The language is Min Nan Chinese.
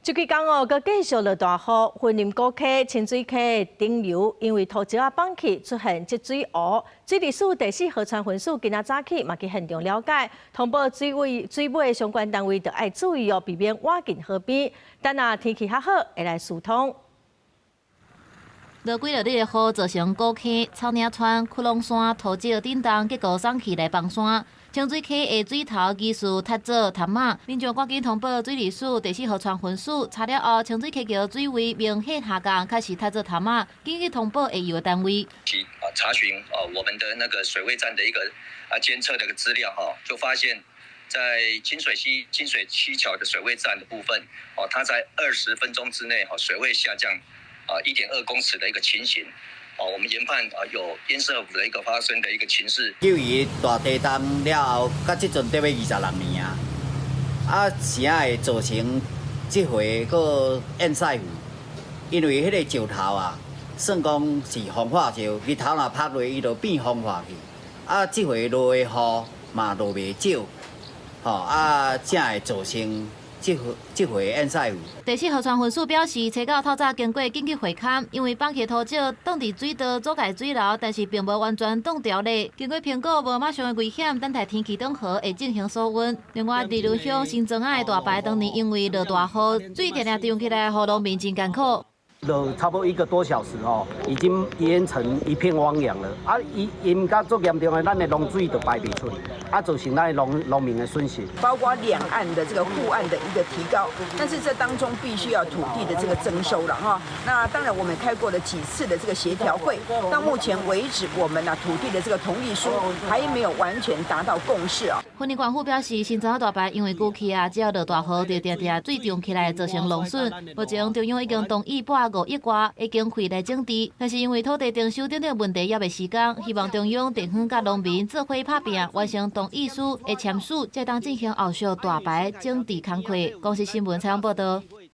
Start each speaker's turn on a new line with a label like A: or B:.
A: 這幾工哦，閣繼續落大雨，雲林古溪、清水溪頂流，因為土石仔崩去，出現積水湖。水利署第四河川分署今仔早起嘛去現場了解，通報水位水尾相關單位著愛注意哦，避免倚近河邊。等若天氣較好，會來疏通。
B: 落幾落日的雨，造成古溪、草嶺川、窟窿山土石振動，結果鬆去來崩山。清水溪的水頭疑似塌做潭仔，民眾趕緊通報水利署第四河川分署，查了後，清水溪橋水位明顯下降，確實塌做潭仔，緊急通報下游的單位。
C: 啊，查詢啊，我們的那個水位站的一個啊監測的一個資料哈，就發現，在清水溪清水溪橋的水位站的部分，哦，它在20分鐘之內，哈，水位下降啊1.2公尺的一個情形。哦，我們研判啊有堰塞湖的一個發生的一個情勢。
D: 由於大地震了後，到這陣得欲26年啊，啊，是啥會造成這回閣堰塞湖？因為彼个石頭啊，算講是風化石，日頭若曬落，伊就變風化去。啊，這回落的雨嘛落袂少，吼啊，才會造成這回這回堰塞湖。
B: 第四河川分署表示，初九透早經過緊急會勘，因為崩起土石擋佇水道阻礙水流，但是並無完全擋牢咧。經過評估，無馬上的危險，等待天氣轉好會進行疏運。另外，佇二崙鄉新莊仔的大排當年因為落大雨，水定定漲起來，予農民真艱苦。
E: 落差不多一個多小時哦，已經淹成一片汪洋了。啊，淹淹甲足嚴重的，咱的農水就排袂出去，啊，造成咱的農農民的損失。
F: 包括兩岸的這個護岸的一個提高，但是這當中必須要土地的這個徵收了哈。那當然，我們開過了幾次的這個協調會，到目前為止，我們呢土地的這個同意書還沒有完全達到共識啊。
B: 雲林縣府表示，新莊仔大排因為過去啊，只要落大雨，就定定水漲起來，造成農損。目前中央已經同意撥5億外的經費來整治，但是因為土地徵收等等問題，猶未時間，希望中央地方佮農民做伙拍拚，完成同意書的簽署，才當進行後續大排整治工課。公視新聞採訪報導。